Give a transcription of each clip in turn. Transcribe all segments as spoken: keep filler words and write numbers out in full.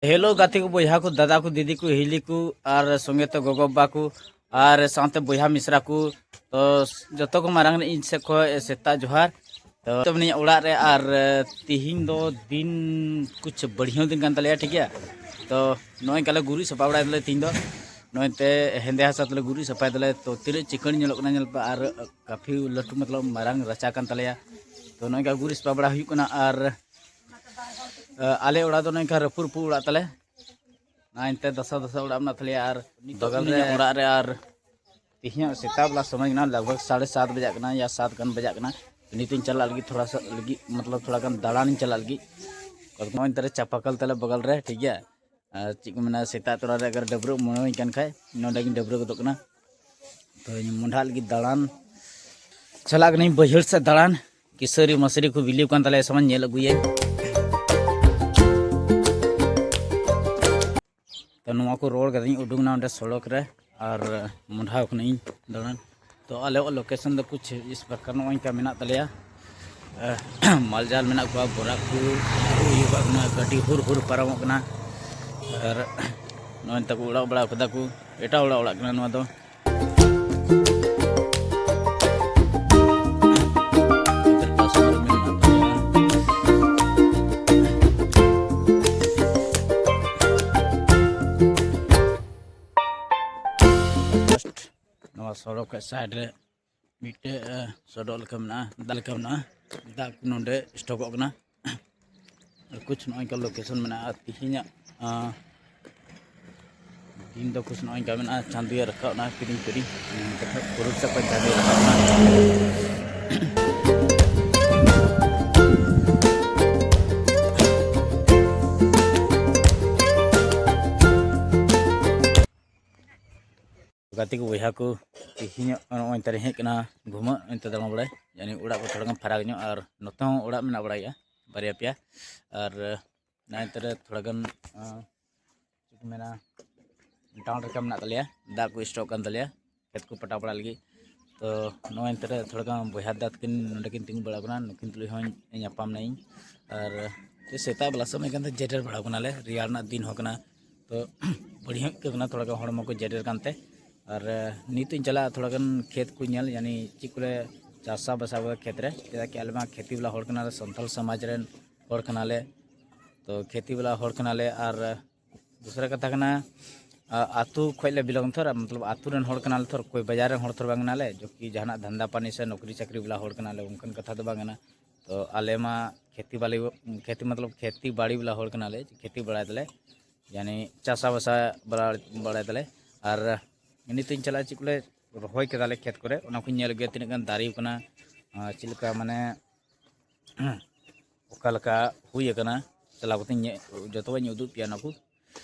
Hello ᱜᱟᱛᱮ ᱠᱚ, ᱵᱚᱭᱦᱟ ᱠᱚ, ᱫᱟᱫᱟ ᱠᱚ, ᱫᱤᱫᱤ ᱠᱚ, ᱦᱤᱞᱤ ᱠᱚ, ᱟᱨ ᱥᱚᱸᱜᱮ ᱛᱮ ᱜᱚᱜᱚ ᱵᱟᱵᱟ ᱠᱚ, ᱟᱨ ᱥᱟᱶᱛᱮ ᱵᱚᱭᱦᱟ ᱢᱤᱥᱨᱟ ᱠᱚ᱾ ᱛᱚ ᱡᱚᱛᱚ ᱠᱚ ᱢᱟᱨᱟᱝ ᱨᱮ ᱤᱧ ᱥᱮᱫ ᱠᱷᱚᱱ ᱥᱮᱛᱟᱜ ᱡᱚᱦᱟᱨ᱾ ᱛᱚ ᱛᱚᱵᱮ ᱱᱤᱭᱟᱹ ᱚᱲᱟᱜ ᱨᱮ, ᱟᱨ ᱛᱤᱦᱤᱧ ᱫᱚ ᱫᱤᱱ ᱠᱩᱪ ᱵᱟᱹᱲᱦᱤᱭᱟᱹ ᱫᱤᱱ ᱠᱟᱱ ᱛᱟᱞᱮᱭᱟ, ᱴᱷᱤᱠ ᱜᱮᱭᱟ᱾ ᱛᱚ ᱱᱚᱜᱼᱚᱭ ᱠᱟᱞᱮ ᱜᱩᱨᱤᱡ ᱥᱟᱯᱷᱟ ᱵᱟᱲᱟᱭ ᱫᱟᱞᱮ ᱛᱤᱦᱤᱧ ᱫᱚ᱾ ᱱᱚᱜᱼᱚᱭ ᱛᱮ ᱦᱮᱸᱫᱮ ᱦᱟᱥᱟ ᱛᱮᱞᱮ ᱜᱩᱨᱤᱡ ᱥᱟᱯᱷᱟᱭ ᱫᱟᱞᱮ᱾ ᱛᱚ ᱛᱤᱱᱟᱹᱜ ᱪᱤᱠᱟᱹᱲ ᱧᱮᱞᱚᱜ ᱠᱟᱱᱟ ᱧᱮᱞ ᱯᱮ, ᱟᱨ ᱠᱟᱯᱷᱤ ᱞᱟᱹᱴᱩ ᱢᱚᱛᱞᱚᱵ ᱢᱟᱨᱟᱝ ᱨᱟᱪᱟ ᱠᱟᱱ ᱛᱟᱞᱮᱭᱟ᱾ ᱛᱚ ᱱᱚᱜᱼᱚᱭ ᱠᱟ ᱜᱩᱨᱤᱡ ᱥᱟᱯᱷᱟ ᱵᱟᱲᱟ ᱦᱩᱭᱩᱜ ᱠᱟᱱᱟ᱾ ᱟᱨ ᱟᱞᱮ ᱚᱲᱟᱜ ᱫᱚ ᱱᱚᱝᱠᱟ ᱨᱟᱹᱯᱩᱫ ᱨᱟᱹᱯᱩᱫ ᱚᱲᱟᱜ ᱛᱟᱞᱮ᱾ ᱱᱚᱜᱼᱚᱭ ᱮᱱᱛᱮ ᱫᱚᱥᱟ ᱫᱚᱥᱟ ᱚᱲᱟᱜ ᱢᱮᱱᱟᱜ ᱛᱟᱞᱮᱭᱟ᱾ ᱟᱨ ᱱᱤᱛᱚᱜ ᱵᱟᱜᱟᱞ ᱨᱮ ᱚᱲᱟᱜ ᱨᱮ, ᱟᱨ ᱛᱮᱦᱮᱧᱟᱜ ᱥᱮᱛᱟᱜ ᱵᱮᱞᱟ ᱥᱚᱢᱚᱭ ᱠᱟᱱᱟ, ᱞᱟᱜᱽ ᱵᱷᱟᱜᱽ ᱥᱟᱲᱮ ᱥᱟᱛ ᱵᱟᱡᱟᱜ ᱠᱟᱱᱟ ᱭᱟ ᱥᱟᱛ ᱜᱟᱱ ᱵᱟᱡᱟᱜ ᱠᱟᱱᱟ᱾ ᱱᱤᱛᱚᱜ ᱤᱧ ᱪᱟᱞᱟᱜ ᱞᱟᱹᱜᱤᱫ ᱛᱷᱚᱲᱟ ᱥᱟ ᱞᱟᱹᱜᱤᱫ, ᱢᱚᱛᱞᱚᱵ ᱛᱷᱚᱲᱟ ᱜᱟᱱ ᱫᱟᱬᱟᱱᱤᱧ ᱪᱟᱞᱟᱜ ᱞᱟᱹᱜᱤᱫ᱾ ᱱᱚᱜᱼᱚᱭ ᱮᱱᱛᱮ ᱨᱮ ᱪᱟᱯᱟᱠᱟᱞ ᱛᱟᱞᱮ ᱵᱟᱜᱟᱞ ᱨᱮ, ᱴᱷᱤᱠ ᱜᱮᱭᱟ᱾ ᱟᱨ ᱪᱮᱫ ᱠᱚ ᱢᱮᱱᱟ, ᱥᱮᱛᱟᱜ ᱛᱚᱨᱟ ᱨᱮ ᱟᱜᱟᱨ ᱰᱟᱹᱵᱽᱨᱟᱹᱜ ᱢᱚᱱᱮ ᱦᱩᱭ ᱠᱟᱱ ᱠᱷᱟᱡ, ᱱᱚᱸᱰᱮ ᱜᱤᱧ ᱰᱟᱹᱵᱽᱨᱟᱹ ᱜᱚᱫᱚᱜ ᱠᱟᱱᱟ᱾ ᱛᱚ ᱤᱧ ᱢᱚᱸᱰᱷᱟᱜ ᱞᱟᱹᱜᱤᱫ ᱫᱟᱬᱟᱱ ᱪᱟᱞᱟᱜ ᱠᱟᱹᱱᱟᱹᱧ ᱵᱟᱹᱭᱦᱟᱹᱲ ᱥᱮᱫ ᱫᱟᱬᱟᱱ᱾ ᱠᱤᱥᱟᱹᱨᱤ ᱢᱟᱹᱥᱨᱤ ᱠᱚ ᱵᱤᱞᱤ ᱠᱟᱱ ᱛᱟᱞᱮᱭᱟ ᱥᱮ ᱵᱟᱝ, ᱧᱮᱞ ᱟᱹᱜᱩᱭᱟᱹᱧ᱾ ᱛᱚ ᱱᱚᱣᱟ ᱠᱚ ᱨᱚᱲ ᱠᱟᱛᱮᱧ ᱩᱰᱩᱠ ᱮᱱᱟ ᱚᱸᱰᱮ ᱥᱚᱲᱚᱠ ᱨᱮ, ᱟᱨ ᱢᱚᱸᱰᱷᱟᱣ ᱠᱟᱹᱱᱟᱹᱧ ᱫᱟᱬᱟᱱ᱾ ᱛᱚ ᱟᱞᱮᱭᱟᱜ ᱞᱳᱠᱮᱥᱚᱱ ᱫᱚ ᱠᱩᱪ ᱤᱥ ᱯᱨᱚᱠᱟᱨ ᱱᱚᱜᱼᱚᱭ ᱱᱚᱝᱠᱟ ᱢᱮᱱᱟᱜ ᱛᱟᱞᱮᱭᱟ᱾ ᱢᱟᱞᱡᱟᱞ ᱢᱮᱱᱟᱜ ᱠᱚᱣᱟ, ᱵᱚᱨᱟ ᱠᱚ ᱤᱭᱟᱹ ᱠᱟᱜ ᱠᱟᱱᱟ, ᱜᱟᱹᱰᱤ ᱦᱩᱨ ᱦᱩᱨ ᱯᱟᱨᱚᱢᱚᱜ ᱠᱟᱱᱟ᱾ ᱟᱨ ᱱᱚᱜᱼᱚᱭ ᱱᱮᱛᱟᱨ ᱠᱚ ᱚᱲᱟᱜ ᱵᱟᱲᱟ ᱠᱟᱫᱟ ᱠᱚ, ᱮᱴᱟᱜ ᱚᱲᱟᱜ ᱚᱲᱟᱜ ᱠᱟᱱᱟ ᱱᱚᱣᱟ ᱫᱚ᱾ ᱱᱚᱣᱟ ᱥᱚᱲᱚᱠ ᱥᱟᱭᱤᱰ ᱨᱮ ᱢᱤᱫᱴᱮᱡ, ᱮ, ᱥᱚᱰᱚᱜ ᱞᱮᱠᱟ ᱢᱮᱱᱟᱜᱼᱟ, ᱫᱟᱜ ᱞᱮᱠᱟ ᱢᱮᱱᱟᱜᱼᱟ, ᱫᱟᱜ ᱠᱚ ᱱᱚᱰᱮ ᱥᱴᱚᱠᱚᱜ ᱠᱟᱱᱟ᱾ ᱟᱨ ᱠᱩᱪ ᱱᱚᱜᱼᱚᱭ ᱱᱚᱝᱠᱟ ᱞᱳᱠᱮᱥᱚᱱ ᱢᱮᱱᱟᱜᱼᱟ᱾ ᱛᱤᱦᱤᱧᱟᱜ, ᱟ, ᱫᱤᱱ ᱫᱚ ᱠᱩᱪ ᱱᱚᱜᱼᱚᱭ ᱱᱚᱝᱠᱟ ᱢᱮᱱᱟᱜᱼᱟ, ᱪᱟᱸᱫᱳᱭ ᱨᱟᱠᱟᱵ ᱮᱱᱟ ᱠᱤᱨᱤᱧ ᱠᱤᱨᱤᱧ᱾ ᱯᱩᱨᱩᱵ ᱥᱮᱫ ᱠᱷᱚᱱ ᱪᱟᱸᱫᱳᱭ ᱨᱟᱠᱟᱵ ᱮᱱᱟ᱾ ᱜᱟᱛᱮ ᱠᱚ, ᱵᱚᱭᱦᱟ ᱠᱚ, ᱛᱮᱦᱮᱧ ᱱᱚᱜᱼᱚᱭ ᱱᱚᱛᱮ ᱨᱮ ᱦᱮᱡ ᱠᱟᱱᱟ ᱜᱷᱩᱢᱟᱹᱜ, ᱚᱱᱛᱮ ᱫᱟᱬᱟ ᱵᱟᱲᱟᱭ, ᱭᱟᱱᱤ ᱚᱲᱟᱜ ᱠᱚ ᱛᱷᱚᱲᱟ ᱜᱟᱱ ᱯᱷᱟᱨᱟᱠ ᱧᱚᱜ, ᱟᱨ ᱱᱚᱛᱮ ᱦᱚᱸ ᱚᱲᱟᱜ ᱢᱮᱱᱟᱜ ᱵᱟᱲᱟ ᱜᱮᱭᱟ ᱵᱟᱨᱭᱟ ᱯᱮᱭᱟ᱾ ᱟᱨ ᱱᱚᱛᱮ ᱨᱮ ᱛᱷᱚᱲᱟ ᱜᱟᱱ, ᱟᱸ, ᱪᱮᱫ ᱠᱚ ᱢᱮᱱᱟ, ᱰᱟᱣᱩᱱ ᱞᱮᱠᱟ ᱢᱮᱱᱟᱜ ᱛᱟᱞᱮᱭᱟ, ᱫᱟᱜ ᱠᱚ ᱥᱴᱚᱠ ᱠᱟᱱ ᱛᱟᱞᱮᱭᱟ, ᱠᱷᱮᱛ ᱠᱚ ᱯᱟᱴᱟᱣ ᱵᱟᱲᱟ ᱞᱟᱹᱜᱤᱫ᱾ ᱛᱚ ᱱᱚᱜᱼᱚᱭ ᱱᱚᱛᱮ ᱨᱮ ᱛᱷᱚᱲᱟ ᱜᱟᱱ ᱵᱚᱭᱦᱟ ᱫᱟ ᱛᱟᱹᱠᱤᱱ ᱱᱚᱸᱰᱮ ᱠᱤᱱ ᱛᱤᱸᱜᱩ ᱵᱟᱲᱟ ᱠᱟᱱᱟ, ᱱᱩᱠᱤᱱ ᱛᱩᱞᱩᱡ ᱦᱚᱸᱧ ᱧᱟᱯᱟᱢ ᱱᱟᱹᱧ᱾ ᱟᱨ ᱛᱚ ᱥᱮᱛᱟᱜ ᱵᱮᱞᱟ ᱥᱚᱢᱚᱭ ᱠᱟᱱᱛᱮ ᱡᱮᱰᱮᱨ ᱵᱟᱲᱟᱣ ᱠᱟᱱᱟᱞᱮ, ᱨᱮᱭᱟᱲ ᱨᱮᱱᱟᱜ ᱫᱤᱱ ᱦᱚᱸ ᱠᱟᱱᱟ᱾ ᱛᱚ ᱵᱟᱹᱲᱤᱡ ᱦᱚᱸ ᱟᱹᱭᱠᱟᱹᱜ ᱠᱟᱱᱟ, ᱛᱷᱚᱲᱟ ᱜᱟᱱ ᱦᱚᱲᱢᱚ ᱠᱚ ᱡᱮᱰᱮᱨ ᱠᱟᱱᱛᱮ᱾ ᱟᱨ ᱱᱤᱛ ᱤᱧ ᱪᱟᱞᱟᱜᱼᱟ ᱛᱷᱚᱲᱟ ᱜᱟᱱ ᱠᱷᱮᱛ ᱠᱚ ᱧᱮᱞ, ᱭᱟᱱᱤ ᱪᱮᱫ ᱠᱚᱞᱮ ᱪᱟᱥᱟ ᱵᱟᱥᱟ ᱠᱷᱮᱛ ᱨᱮ, ᱪᱮᱫᱟᱜ ᱠᱤ ᱟᱞᱮ ᱢᱟ ᱠᱷᱮᱛᱤ ᱵᱟᱞᱟ ᱦᱚᱲ ᱠᱟᱱᱟᱞᱮ, ᱥᱟᱱᱛᱟᱲ ᱥᱚᱢᱟᱡᱽ ᱨᱮᱱ ᱦᱚᱲ ᱠᱟᱱᱟᱞᱮ᱾ ᱛᱚ ᱠᱷᱮᱛᱤ ᱵᱟᱞᱟ ᱦᱚᱲ ᱠᱟᱱᱟᱞᱮ᱾ ᱟᱨ ᱫᱚᱥᱨᱟ ᱠᱟᱛᱷᱟ ᱠᱟᱱᱟ, ᱟ, ᱟᱹᱛᱩ ᱠᱷᱚᱡ ᱞᱮ ᱵᱤᱞᱚᱝ ᱛᱷᱚᱨ, ᱢᱚᱛᱞᱚᱵ ᱟᱹᱛᱩ ᱨᱮᱱ ᱦᱚᱲ ᱠᱟᱱᱟᱞᱮ ᱛᱷᱚᱨ, ᱠᱳᱭ ᱵᱟᱡᱟᱨ ᱨᱮᱱ ᱦᱚᱲ ᱛᱷᱚᱨ ᱵᱟᱝ ᱠᱟᱱᱟᱞᱮ, ᱡᱚᱵᱠᱤ ᱡᱟᱦᱟᱱᱟᱜ ᱫᱷᱟᱱᱫᱟ ᱯᱟᱱᱤ ᱥᱮ ᱱᱚᱠᱨᱤ ᱪᱟᱹᱠᱨᱤ ᱵᱟᱞᱟ ᱦᱚᱲ ᱠᱟᱱᱟᱞᱮ, ᱚᱱᱠᱟᱱ ᱠᱟᱛᱷᱟ ᱫᱚ ᱵᱟᱝ ᱠᱟᱱᱟ᱾ ᱛᱚ ᱟᱞᱮ ᱢᱟ ᱠᱷᱮᱛᱤ ᱵᱟᱞᱤ, ᱠᱷᱮᱛᱤ ᱢᱚᱛᱞᱚᱵ ᱠᱷᱮᱛᱤ ᱵᱟᱲᱤ ᱵᱟᱞᱟ ᱦᱚᱲ ᱠᱟᱱᱟᱞᱮ, ᱠᱷᱮᱛᱤ ᱵᱟᱲᱟᱭ ᱫᱟᱞᱮ, ᱭᱟᱱᱤ ᱪᱟᱥᱟ ᱵᱟᱥᱟ ᱵᱟᱲᱟ-, ᱵᱟᱲᱟᱭ ᱫᱟᱞᱮ᱾ ᱟᱨ ᱱᱤᱛᱚᱜ ᱤᱧ ᱪᱟᱞᱟᱜᱼᱟ, ᱪᱮᱫ ᱠᱚᱞᱮ ᱨᱚᱦᱚᱭ ᱠᱮᱫᱟᱞᱮ ᱠᱷᱮᱛ ᱠᱚᱨᱮ, ᱚᱱᱟ ᱠᱚᱧ ᱧᱮᱞ ᱟᱹᱜᱩᱭᱟ, ᱛᱤᱱᱟᱹᱜ ᱜᱟᱱ ᱫᱟᱨᱮ ᱠᱟᱱᱟ, ᱟᱨ ᱪᱮᱫ ᱞᱮᱠᱟ ᱢᱟᱱᱮ ᱚᱠᱟ ᱞᱮᱠᱟ ᱦᱩᱭ ᱟᱠᱟᱱᱟ, ᱪᱟᱞᱟᱣ ᱠᱟᱛᱮᱧ ᱧᱮ-, ᱡᱚᱛᱚᱣᱟᱜ ᱤᱧ ᱩᱫᱩᱜ ᱯᱮᱭᱟ ᱚᱱᱟ ᱠᱚ᱾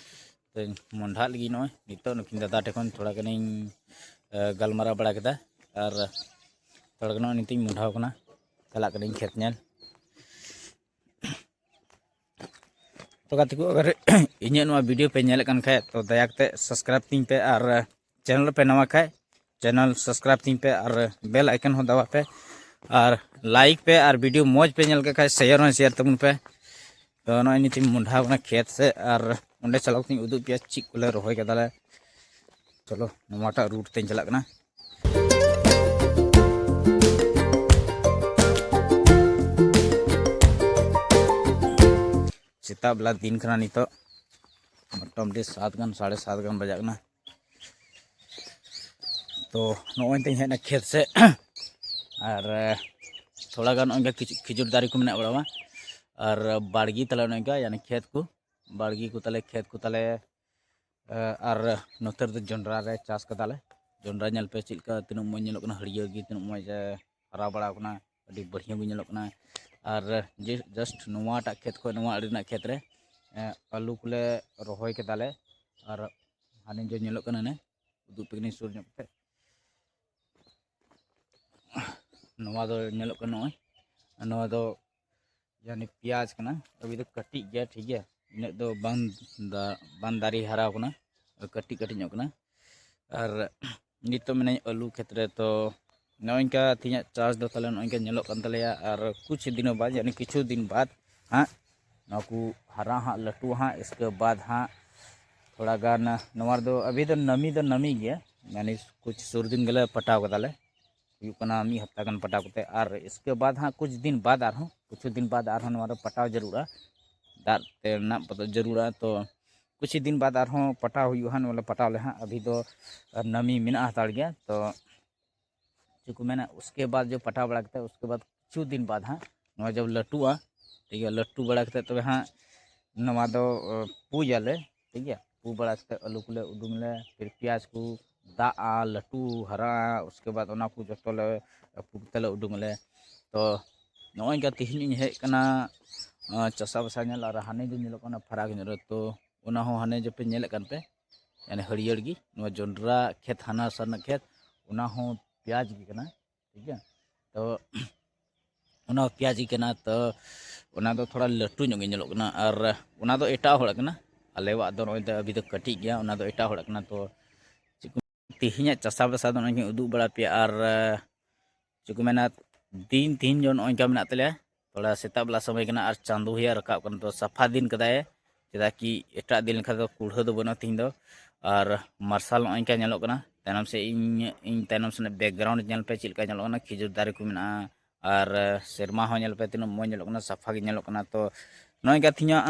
ᱛᱚᱧ ᱢᱚᱸᱰᱷᱟᱜ ᱞᱟᱹᱜᱤᱫ ᱱᱚᱜᱼᱚᱭ ᱱᱤᱛᱚᱜ ᱱᱩᱠᱤᱱ ᱫᱟᱫᱟ ᱴᱷᱮᱱ ᱠᱷᱚᱱ ᱛᱷᱚᱲᱟ ᱜᱟᱱᱤᱧ, ᱮ, ᱜᱟᱞᱢᱟᱨᱟᱣ ᱵᱟᱲᱟ ᱠᱮᱫᱟ᱾ ᱟᱨ ᱛᱷᱚᱲᱟ ᱜᱟᱱ ᱱᱚᱜᱼᱚᱭ ᱱᱤᱛᱚᱜ ᱤᱧ ᱢᱚᱸᱰᱷᱟᱣ ᱠᱟᱱᱟ, ᱪᱟᱞᱟᱜ ᱠᱟᱹᱱᱟᱹᱧ ᱠᱷᱮᱛ ᱧᱮᱞ᱾ ᱛᱚ ᱜᱟᱛᱮ ᱠᱚ, ᱟᱜᱟᱨ ᱤᱧᱟᱹᱜ ᱱᱚᱣᱟ video ᱯᱮ ᱧᱮᱞᱮᱫ ᱠᱟᱱ ᱠᱷᱟᱡ, ᱛᱚ ᱫᱟᱭᱟ ᱠᱟᱛᱮ subscribe ᱛᱤᱧ ᱯᱮ, ᱟᱨ channel ᱨᱮᱯᱮ ᱱᱟᱣᱟ ᱠᱷᱟᱡ channel subscribe ᱛᱤᱧ ᱯᱮ, ᱟᱨ bell icon ᱦᱚᱸ ᱫᱟᱵᱟᱭ ᱯᱮ, ᱟᱨ like ᱯᱮ, ᱟᱨ video ᱢᱚᱡᱽ ᱯᱮ ᱧᱮᱞ ᱠᱮᱫ ᱠᱷᱟᱡ share ᱦᱚᱸ share ᱛᱟᱵᱚᱱ ᱯᱮ᱾ ᱛᱚ ᱱᱚᱜᱼᱚᱭ ᱱᱤᱛᱚᱜ ᱤᱧ ᱢᱚᱸᱰᱷᱟ ᱠᱟᱱᱟ ᱠᱷᱮᱛ ᱥᱮᱫ, ᱟᱨ ᱚᱸᱰᱮ ᱪᱟᱞᱟᱣ ᱠᱟᱛᱮᱧ ᱩᱫᱩᱜ ᱯᱮᱭᱟ ᱪᱮᱫ ᱠᱚᱞᱮ ᱨᱚᱦᱚᱭ ᱠᱟᱫᱟᱞᱮ᱾ ᱪᱚᱞᱚ, ᱱᱚᱣᱟᱴᱟᱜ route ᱛᱮᱧ ᱪᱟᱞᱟᱜ ᱠᱟᱱᱟ᱾ ᱥᱮᱛᱟᱜ ᱵᱮᱞᱟ ᱫᱤᱱ ᱠᱟᱱᱟ ᱱᱤᱛᱚᱜ, ᱢᱚᱴᱟᱢᱩᱴᱤ ᱥᱟᱛ ᱜᱟᱱ, ᱥᱟᱲᱮ ᱥᱟᱛ ᱜᱟᱱ ᱵᱟᱡᱟᱜ ᱠᱟᱱᱟ᱾ ᱛᱚ ᱱᱚᱜᱼᱚᱭ ᱛᱚᱧ ᱦᱮᱡ ᱮᱱᱟ ᱠᱷᱮᱛ ᱥᱮᱫ, ᱟᱨ ᱛᱷᱚᱲᱟ ᱜᱟᱱ ᱚᱱᱠᱟ ᱠᱤᱪᱷᱩ ᱠᱷᱤᱡᱩᱨ ᱫᱟᱨᱮ ᱠᱚ ᱢᱮᱱᱟᱜ ᱵᱟᱲᱟᱣᱟ, ᱟᱨ ᱵᱟᱲᱜᱮ ᱛᱟᱞᱮ ᱚᱱᱮ ᱚᱱᱠᱟ, ᱭᱟᱱᱤ ᱠᱷᱮᱛ ᱠᱚ, ᱵᱟᱲᱜᱮ ᱠᱚ ᱛᱟᱞᱮ, ᱠᱷᱮᱛ ᱠᱚ ᱛᱟᱞᱮ᱾ ᱮ, ᱟᱨ ᱱᱚᱛᱮ ᱨᱮᱫᱚ ᱡᱚᱱᱰᱨᱟ ᱞᱮ ᱪᱟᱥ ᱠᱟᱫᱟᱞᱮ᱾ ᱡᱚᱱᱰᱨᱟ ᱧᱮᱞ ᱯᱮ ᱪᱮᱫ ᱞᱮᱠᱟ, ᱛᱤᱱᱟᱹᱜ ᱢᱚᱡᱽ ᱧᱮᱞᱚᱜ ᱠᱟᱱᱟ, ᱦᱟᱹᱨᱭᱟᱹᱲ ᱜᱮ, ᱛᱤᱱᱟᱹᱜ ᱢᱚᱡᱽ, ᱮ, ᱦᱟᱨᱟ ᱵᱟᱲᱟᱣ ᱠᱟᱱᱟ, ᱟᱹᱰᱤ ᱵᱟᱹᱲᱦᱤᱭᱟᱹ ᱜᱮ ᱧᱮᱞᱚᱜ ᱠᱟᱱᱟ᱾ ᱟᱨ ᱡᱮ, just ᱱᱚᱣᱟᱴᱟᱜ ᱠᱷᱮᱛ ᱠᱷᱚᱱ ᱱᱚᱣᱟ ᱟᱹᱰᱤ ᱨᱮᱱᱟᱜ ᱠᱷᱮᱛ ᱨᱮ, ᱮ, ᱟᱹᱞᱩ ᱠᱚᱞᱮ ᱨᱚᱦᱚᱭ ᱠᱮᱫᱟᱞᱮ᱾ ᱟᱨ ᱦᱟᱱᱮ ᱡᱮ ᱧᱮᱞᱚᱜ ᱠᱟᱱᱟ, ᱱᱮ ᱩᱫᱩᱜ ᱯᱮ ᱠᱟᱹᱱᱟᱹᱧ ᱥᱩᱨ ᱧᱚᱜ ᱠᱟᱛᱮ᱾ ᱱᱚᱣᱟ ᱫᱚ ᱧᱮᱞᱚᱜ ᱠᱟᱱᱟ ᱱᱚᱜᱼᱚᱭ, ᱱᱚᱣᱟ ᱫᱚ ᱭᱟᱱᱤ ᱯᱮᱸᱭᱟᱡᱽ ᱠᱟᱱᱟ, ᱟᱹᱵᱤ ᱫᱚ ᱠᱟᱹᱴᱤᱡ ᱜᱮᱭᱟ, ᱴᱷᱤᱠ ᱜᱮᱭᱟ, ᱤᱱᱟᱹᱜ ᱫᱚ ᱵᱟᱝ ᱫᱟ-, ᱵᱟᱝ ᱫᱟᱨᱮ ᱦᱟᱨᱟ ᱠᱟᱱᱟ, ᱠᱟᱹᱴᱤᱡ ᱠᱟᱹᱴᱤᱡ ᱧᱚᱜ ᱠᱟᱱᱟ᱾ ᱟᱨ ᱱᱤᱛᱚᱜ ᱢᱮᱱᱟᱹᱧ ᱟᱹᱞᱩ ᱠᱷᱮᱛ ᱨᱮ, ᱛᱚ ᱱᱚᱜᱼᱚᱭ ᱱᱚᱝᱠᱟ ᱛᱮᱦᱮᱧᱟᱜ ᱪᱟᱥ ᱫᱚ ᱛᱟᱦᱞᱮ ᱱᱚᱜᱼᱚᱭ ᱱᱚᱝᱠᱟ ᱧᱮᱞᱚᱜ ᱠᱟᱱ ᱛᱟᱞᱮᱭᱟ᱾ ᱟᱨ ᱠᱩᱪᱷ ᱫᱤᱱᱚ ᱵᱟᱫᱽ, ᱭᱟᱱᱤ ᱠᱤᱪᱷᱩ ᱫᱤᱱ ᱵᱟᱫᱽ ᱦᱟᱸᱜ ᱱᱚᱣᱟ ᱠᱚ ᱦᱟᱨᱟ ᱦᱟᱸᱜ, ᱞᱟᱹᱴᱩ ᱦᱟᱸᱜ, ᱤᱥᱠᱮ ᱵᱟᱫ ᱦᱟᱸᱜ ᱛᱷᱚᱲᱟ ᱜᱟᱱ ᱱᱚᱣᱟ ᱨᱮᱫᱚ ᱟᱵᱷᱤ ᱫᱚ ᱱᱟᱢᱤ ᱫᱚ ᱱᱟᱢᱤ ᱜᱮᱭᱟ, ᱢᱟᱱᱮ ᱠᱩᱪ ᱥᱩᱨ ᱫᱤᱱ ᱜᱮᱞᱮ ᱯᱟᱴᱟᱣ ᱠᱟᱫᱟᱞᱮ, ᱦᱩᱭᱩᱜ ᱠᱟᱱᱟ ᱢᱤᱫ ᱦᱟᱯᱛᱟ ᱜᱟᱱ ᱯᱟᱴᱟᱣ ᱠᱟᱛᱮ᱾ ᱟᱨ ᱤᱥᱠᱮ ᱵᱟᱫ ᱦᱟᱸᱜ ᱠᱩᱪ ᱫᱤᱱ ᱵᱟᱫ ᱟᱨᱦᱚᱸ, ᱠᱩᱪᱷᱩ ᱫᱤᱱ ᱵᱟᱫ ᱟᱨᱦᱚᱸ ᱱᱚᱣᱟ ᱫᱚ ᱯᱟᱴᱟᱣ ᱡᱟᱹᱨᱩᱲᱟ, ᱫᱟᱜ ᱛᱮ ᱨᱮᱱᱟᱜ ᱵᱚᱫᱚᱞ ᱡᱟᱹᱨᱩᱲᱟ᱾ ᱛᱚ ᱠᱩᱪᱷᱩ ᱫᱤᱱ ᱵᱟᱫ ᱟᱨᱦᱚᱸ ᱯᱟᱴᱟᱣ ᱦᱩᱭᱩᱜᱼᱟ ᱦᱟᱸᱜ, ᱱᱚᱣᱟ ᱞᱮ ᱯᱟᱴᱟᱣ ᱞᱮ ᱦᱟᱸᱜ, ᱟᱵᱷᱤ ᱫᱚ ᱱᱟᱢᱤ ᱢᱮᱱᱟᱜ ᱦᱟᱛᱟᱲ ᱜᱮᱭᱟ᱾ ᱛᱚ ᱪᱮᱫ ᱠᱚ ᱢᱮᱱᱟ, ᱩᱥᱠᱮ ᱵᱟᱫ ᱡᱚᱵ ᱯᱟᱴᱟᱣ ᱵᱟᱲᱟ ᱠᱟᱛᱮ, ᱩᱥᱠᱮ ᱵᱟᱫ ᱠᱤᱪᱷᱩ ᱫᱤᱱ ᱵᱟᱫ ᱦᱟᱸᱜ ᱱᱚᱣᱟ ᱡᱚᱵ ᱞᱟᱹᱴᱩᱜᱼᱟ, ᱴᱷᱤᱠ ᱜᱮᱭᱟ, ᱞᱟᱹᱴᱩ ᱵᱟᱲᱟ ᱠᱟᱛᱮ ᱛᱚᱵᱮ ᱦᱟᱸᱜ ᱱᱚᱣᱟ ᱫᱚ ᱯᱩᱭᱟᱞᱮ, ᱴᱷᱤᱠ ᱜᱮᱭᱟ᱾ ᱯᱩ ᱵᱟᱲᱟ ᱠᱟᱛᱮ ᱟᱹᱞᱩ ᱠᱚᱞᱮ ᱩᱰᱩᱝ ᱞᱮ, ᱯᱷᱤᱨ ᱯᱮᱸᱭᱟᱡᱽ ᱠᱚ ᱫᱟᱜᱼᱟ, ᱞᱟᱹᱴᱩ ᱦᱟᱨᱟᱜᱼᱟ, ᱩᱥᱠᱮ ᱵᱟᱫ ᱚᱱᱟ ᱠᱚ ᱡᱚᱛᱚ ᱞᱮ ᱯᱩ ᱠᱟᱛᱮ ᱞᱮ ᱩᱰᱩᱝ ᱟᱞᱮ᱾ ᱛᱚ ᱱᱚᱜᱼᱚᱭ ᱱᱚᱝᱠᱟ ᱛᱮᱦᱮᱧ ᱤᱧ ᱦᱮᱡ ᱟᱠᱟᱱᱟ ᱪᱟᱥᱟ ᱵᱟᱥᱟ ᱧᱮᱞ, ᱟᱨ ᱦᱟᱱᱮ ᱫᱚ ᱧᱮᱞᱚᱜ ᱠᱟᱱᱟ ᱯᱷᱟᱨᱟᱠ ᱧᱚᱜ ᱨᱮ, ᱛᱚ ᱚᱱᱟ ᱦᱚᱸ ᱦᱟᱱᱮ ᱡᱚᱯᱮ ᱧᱮᱞᱮᱫ ᱠᱟᱱ ᱯᱮ, ᱭᱟᱱᱮ ᱦᱟᱹᱨᱭᱟᱹᱲ ᱜᱮ ᱱᱚᱣᱟ ᱡᱚᱱᱰᱨᱟ ᱠᱷᱮᱛ, ᱦᱟᱱᱟ ᱥᱟᱨᱱᱟ ᱠᱷᱮᱛ, ᱚᱱᱟ ᱦᱚᱸ ᱯᱮᱸᱭᱟᱡᱽ ᱜᱮ ᱠᱟᱱᱟ, ᱴᱷᱤᱠ ᱜᱮᱭᱟ᱾ ᱛᱚ ᱚᱱᱟ ᱦᱚᱸ ᱯᱮᱸᱭᱟᱡᱽ ᱜᱮ ᱠᱟᱱᱟ, ᱛᱚ ᱚᱱᱟ ᱫᱚ ᱛᱷᱚᱲᱟ ᱞᱟᱹᱴᱩ ᱧᱚᱜ ᱜᱮ ᱧᱮᱞᱚᱜ ᱠᱟᱱᱟ, ᱟᱨ ᱚᱱᱟ ᱫᱚ ᱮᱴᱟᱜ ᱦᱚᱲᱟᱜ ᱠᱟᱱᱟ, ᱟᱞᱮᱣᱟᱜ ᱫᱚ ᱱᱚᱜᱼᱚᱭ ᱫᱚ ᱟᱹᱵᱷᱤ ᱫᱚ ᱠᱟᱹᱴᱤᱡ ᱜᱮᱭᱟ, ᱚᱱᱟ ᱫᱚ ᱮᱴᱟᱜ ᱦᱚᱲᱟᱜ ᱠᱟᱱᱟ᱾ ᱛᱚ ᱪᱮᱫ ᱠᱚ, ᱛᱮᱦᱮᱧᱟᱜ ᱪᱟᱥᱟ ᱵᱟᱥᱟ ᱫᱚ ᱱᱚᱜᱼᱚᱭ ᱜᱤᱧ ᱩᱫᱩᱜ ᱵᱟᱲᱟ ᱯᱮᱭᱟ, ᱟᱨ ᱪᱮᱫ ᱠᱚ ᱢᱮᱱᱟ, ᱫᱤᱱ ᱛᱮᱦᱮᱧ ᱫᱚ ᱱᱚᱜᱼᱚᱭ ᱱᱚᱝᱠᱟ ᱢᱮᱱᱟᱜ ᱛᱟᱞᱮᱭᱟ, ᱛᱷᱚᱲᱟ ᱥᱮᱛᱟᱜ ᱵᱮᱞᱟ ᱥᱚᱢᱚᱭ ᱠᱟᱱᱟ ᱟᱨ ᱪᱟᱸᱫᱚ ᱦᱚᱸᱭ ᱨᱟᱠᱟᱵ ᱠᱟᱱᱟ, ᱛᱚ ᱥᱟᱯᱷᱟ ᱫᱤᱱ ᱠᱟᱫᱟᱭ, ᱪᱮᱫᱟᱜ ᱠᱤ ᱮᱴᱟᱜ ᱫᱤᱱ ᱞᱮᱠᱟ ᱫᱚ ᱠᱩᱲᱦᱟᱹ ᱫᱚ ᱵᱟᱹᱱᱩᱜᱼᱟ ᱛᱮᱦᱮᱧ ᱫᱚ᱾ ᱟᱨ ᱢᱟᱨᱥᱟᱞ ᱱᱚᱜᱼᱚᱭ ᱱᱚᱝᱠᱟ ᱧᱮᱞᱚᱜ ᱠᱟᱱᱟ, ᱛᱟᱭᱱᱚᱢ ᱥᱮᱫ ᱤᱧ, ᱤᱧ ᱛᱟᱭᱱᱚᱢ ᱥᱮᱫ ᱵᱮᱠᱜᱨᱟᱣᱩᱱᱰ ᱧᱮᱞ ᱯᱮ ᱪᱮᱫ ᱞᱮᱠᱟ ᱧᱮᱞᱚᱜ ᱠᱟᱱᱟ, ᱠᱷᱤᱡᱩᱨ ᱫᱟᱨᱮ ᱠᱚ ᱢᱮᱱᱟᱜᱼᱟ, ᱟᱨ ᱥᱮᱨᱢᱟ ᱦᱚᱸ ᱧᱮᱞ ᱯᱮ ᱛᱤᱱᱟᱹᱜ ᱢᱚᱡᱽ ᱧᱮᱞᱚᱜ ᱠᱟᱱᱟ, ᱥᱟᱯᱷᱟ ᱜᱮ ᱧᱮᱞᱚᱜ ᱠᱟᱱᱟ᱾ ᱛᱚ ᱱᱚᱜᱼᱚᱭ ᱱᱚᱝᱠᱟ ᱛᱮᱦᱮᱧᱟᱜ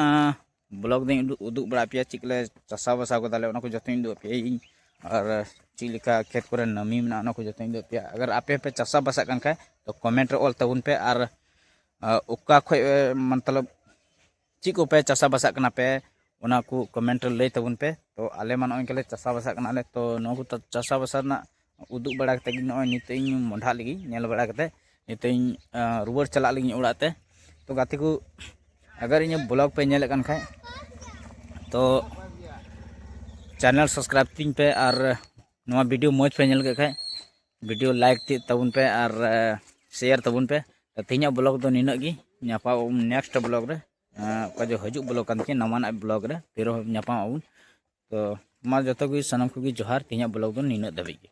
ᱵᱞᱚᱜ ᱫᱚᱧ ᱩᱫᱩᱜ, ᱩᱫᱩᱜ ᱵᱟᱲᱟ ᱯᱮᱭᱟ, ᱪᱮᱫ ᱞᱮ ᱪᱟᱥᱟ ᱵᱟᱥᱟ ᱠᱟᱫᱟᱞᱮ, ᱚᱱᱟ ᱠᱚ ᱡᱚᱛᱚᱧ ᱩᱫᱩᱜ ᱯᱮᱭᱟ ᱤᱧ, ᱟᱨ ᱪᱮᱫ ᱞᱮᱠᱟ ᱠᱷᱮᱛ ᱠᱚᱨᱮ ᱱᱟᱹᱢᱤ ᱢᱮᱱᱟᱜᱼᱟ, ᱚᱱᱟ ᱠᱚ ᱡᱚᱛᱚᱧ ᱩᱫᱩᱜ ᱯᱮᱭᱟ᱾ ᱟᱜᱟᱨ ᱟᱯᱮ ᱯᱮ ᱪᱟᱥᱟ ᱵᱟᱥᱟᱜ ᱠᱟᱱ ᱠᱷᱟᱡ ᱛᱚ ᱠᱚᱢᱮᱱᱴ ᱨᱮ ᱚᱞ ᱛᱟᱵᱚᱱ ᱯᱮ, ᱟᱨ ᱚᱠᱟ ᱠᱷᱚᱡ ᱢᱚᱛᱞᱚᱵ ᱪᱮᱫ ᱠᱚᱯᱮ ᱪᱟᱥᱟ ᱵᱟᱥᱟᱜ ᱠᱟᱱᱟ ᱯᱮ, ᱚᱱᱟ ᱠᱚ ᱠᱚᱢᱮᱱᱴ ᱨᱮ ᱞᱟᱹᱭ ᱛᱟᱵᱚᱱ ᱯᱮ᱾ ᱛᱚ ᱟᱞᱮ ᱢᱟ ᱱᱚᱜᱼᱚᱭ ᱱᱚᱝᱠᱟ ᱞᱮ ᱪᱟᱥᱟ ᱵᱟᱥᱟᱜ ᱠᱟᱱᱟ ᱞᱮ, ᱛᱚ ᱱᱚᱣᱟ ᱠᱚ ᱪᱟᱥᱟ ᱵᱟᱥᱟ ᱨᱮᱱᱟᱜ ᱩᱫᱩᱜ ᱵᱟᱲᱟ ᱠᱟᱛᱮ ᱜᱮ ᱱᱚᱜᱼᱚᱭ ᱱᱤᱛᱚᱜ ᱤᱧ ᱢᱚᱰᱷᱟᱜ ᱞᱟᱹᱜᱤᱫ, ᱧᱮᱞ ᱵᱟᱲᱟ ᱠᱟᱛᱮ ᱱᱤᱛᱚᱜ ᱤᱧ ᱨᱩᱣᱟᱹᱲ ᱪᱟᱞᱟᱜ ᱞᱟᱹᱜᱤᱫ ᱚᱲᱟᱜ ᱛᱮ᱾ ᱛᱚ ᱜᱟᱛᱮ ᱠᱚ, ᱟᱜᱟᱨ ᱤᱧᱟᱹᱜ ᱵᱞᱚᱜ ᱯᱮ ᱧᱮᱞᱮᱫ ᱠᱟᱱ ᱠᱷᱟᱡ ᱛᱚ ᱪᱮᱱᱮᱞ ᱥᱟᱵᱥᱠᱨᱟᱭᱤᱵᱽ ᱛᱤᱧ ᱯᱮ, ᱟᱨ ᱱᱚᱣᱟ ᱵᱷᱤᱰᱤᱭᱳ ᱢᱚᱡᱽ ᱯᱮ ᱧᱮᱞ ᱠᱮᱫ ᱠᱷᱟᱡ ᱵᱷᱤᱰᱤᱭᱳ ᱞᱟᱭᱤᱠ ᱛᱤᱭᱳᱜ ᱛᱟᱵᱚᱱ ᱯᱮ, ᱟᱨ ᱥᱮᱭᱟᱨ ᱛᱟᱵᱚᱱ ᱯᱮ᱾ ᱛᱮᱦᱮᱧᱟᱜ ᱵᱞᱚᱜ ᱫᱚ ᱱᱤᱱᱟᱹᱜ ᱜᱮ, ᱧᱟᱯᱟᱢ ᱟᱵᱚᱱ ᱱᱮᱠᱥᱴ ᱵᱞᱚᱜ ᱨᱮ, ᱚᱠᱟ ᱡᱮ ᱦᱤᱡᱩᱜ ᱵᱞᱚᱜ ᱠᱟᱱ ᱛᱤᱧ ᱱᱟᱣᱟᱱᱟᱜ ᱵᱞᱚᱜ ᱨᱮ ᱯᱷᱤᱨ ᱧᱟᱯᱟᱢ ᱟᱵᱚᱱ᱾ ᱛᱚ ᱢᱟ ᱡᱚᱛᱚ ᱜᱮ ᱥᱟᱱᱟᱢ ᱠᱚᱜᱮ ᱡᱚᱦᱟᱨ, ᱛᱮᱦᱮᱧᱟᱜ ᱵᱞᱚᱜ ᱫᱚ ᱱᱤᱱᱟᱹᱜ ᱫᱷᱟᱹᱵᱤᱡ ᱜᱮ᱾